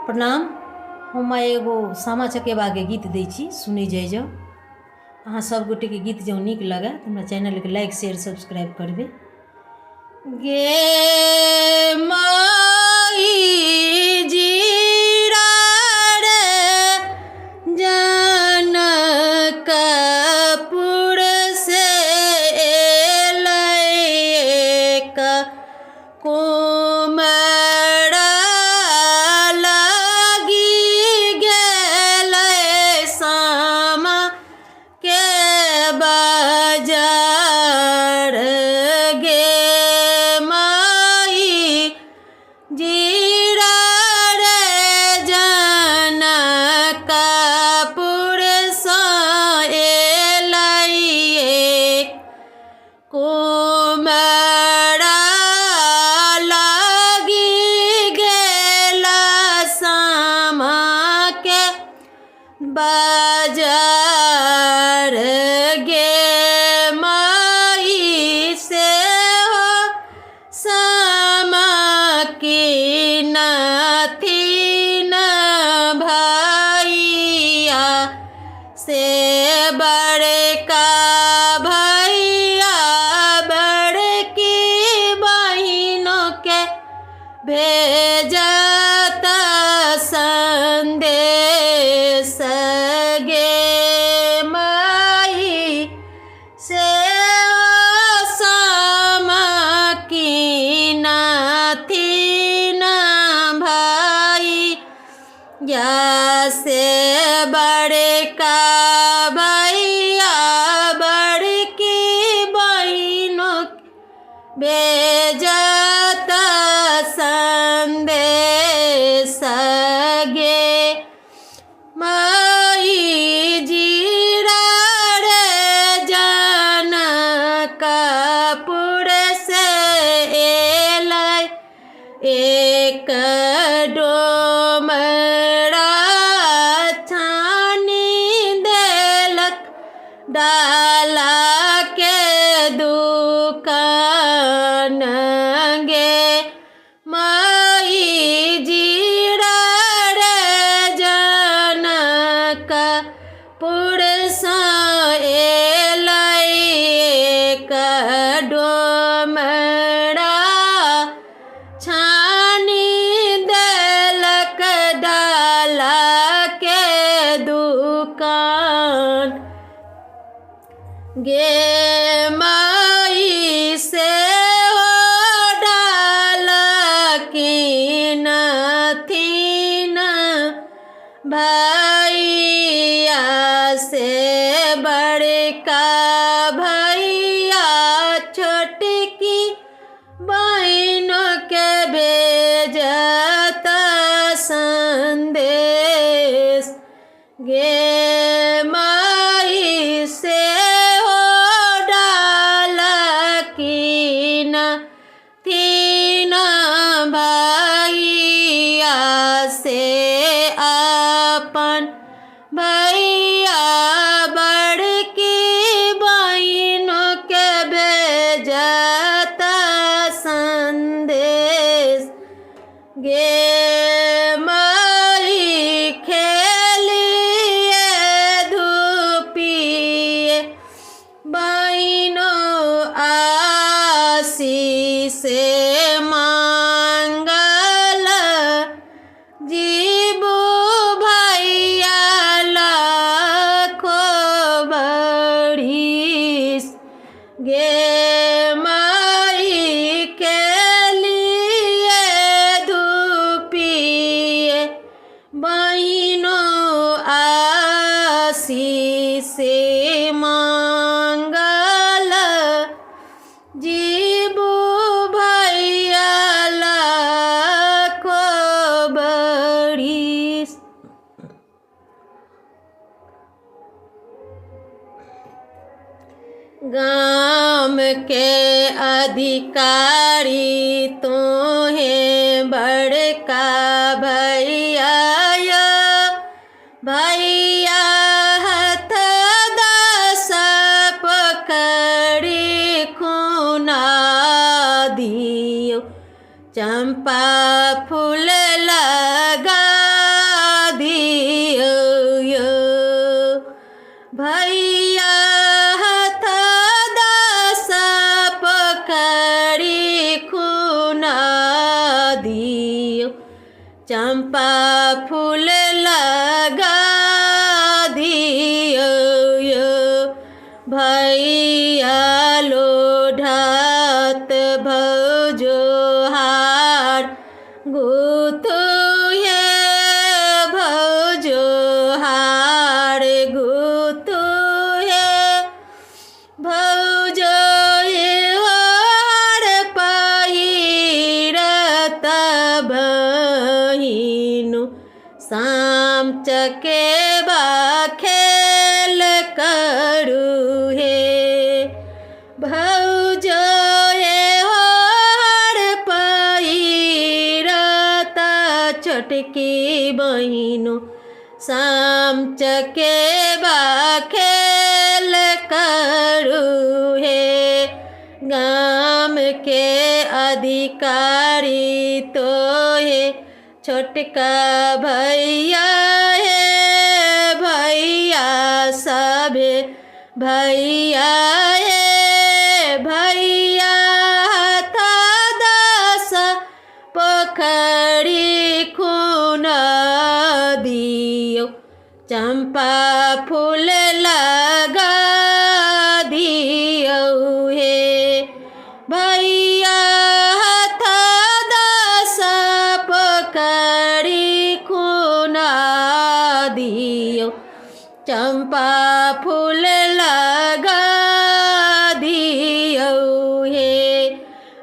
प्रणाम। हम आइ एगो सामा चकेबाके गीत दै छी, सुनै जाइ जाउ। अहाँ सब गोटेके गीत जँ नीक लगै तऽ हमरा चैनलके लाइक, शेयर, सब्सक्राइब करबै। गे माई जीरा रे जनकपुर से एलै एक कुमरा लागि गेलै सामा के बाजार गे माई जीरा रे जनकपुर सँ एलै कुमरा लागि गेल सामाके बाजार गे माई से हो सामा की नथिन भैया से बड़का भैया बड़की बहिनों के भेजत संदेश गे माई से ओ सामा की नथिन भाई या से बड़का भैया बड़की बहिनों भेजत संदेश गे माई जीरा रे जनकपुर से एलै एक डोमरा छानी देलक डाला के दुकान गे माई जीरा रे जनकपुर सँ एलै एक डोमरा छानी देलक डाला के दुकान गे माई से हो डाला कीनथिन भैया से बड़का भैया छोटकी बहिनों के भेजत संदेश गे माई से हो डालकिन तीन भैया से अपन भैया बड़की बहिनों के भेजत संदेश गे माई खेलिए धूपिए बहिनो आशीष मांगल जीबू भैया लाखो बरिस गे माई के लिए धूपिए बहिनो आशीष मांगल जीबू भैया लाखो बरिस। गाम के अधिकारी तोहे बड़का भैया भैया हथ दस पकड़ी खुना दियो चंपा फूल लगाइयो। चम्पा फूल लगा दियौ यौ। भैया लोढ़त भौजो हार गुथु हे, भौजो हार गुथु हे, भौजो हार पहिरत बहिनु साम चकेबा खेल करू हे। भौजो हार पहिरत छोटकी बहिनु साम चकेबा खेल करू हे। गाम के अधिकारी तो हे छोटका भैया हे, भैया सभे भैया हे, भैया 10 पोखरी खून दियौ चम्पा फूल लगा दियौ हे। भैया 10 पोखरी खून दियौ चम्पा फूल लगा दियौ हे।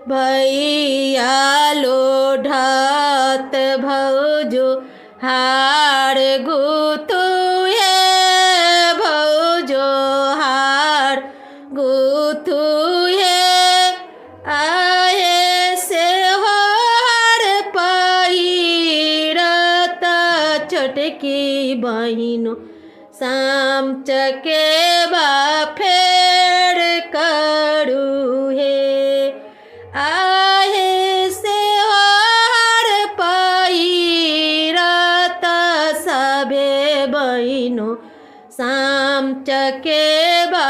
भैया लोढ़त भौजो हार गुथु हे, भौजो हार गुथु हे, आहे से हार पहिरत छोटकी बहिनु साम चकेबा फेर करू हे। आहे से हार पहिरत सभे बहिनु साम चकेबा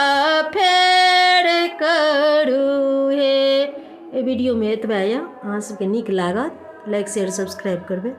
फेर करू हे। एहि वीडियोमे एतबा यऽ। अहाँ सबके नीक लागत लाइक शेयर सब्सक्राइब करबै।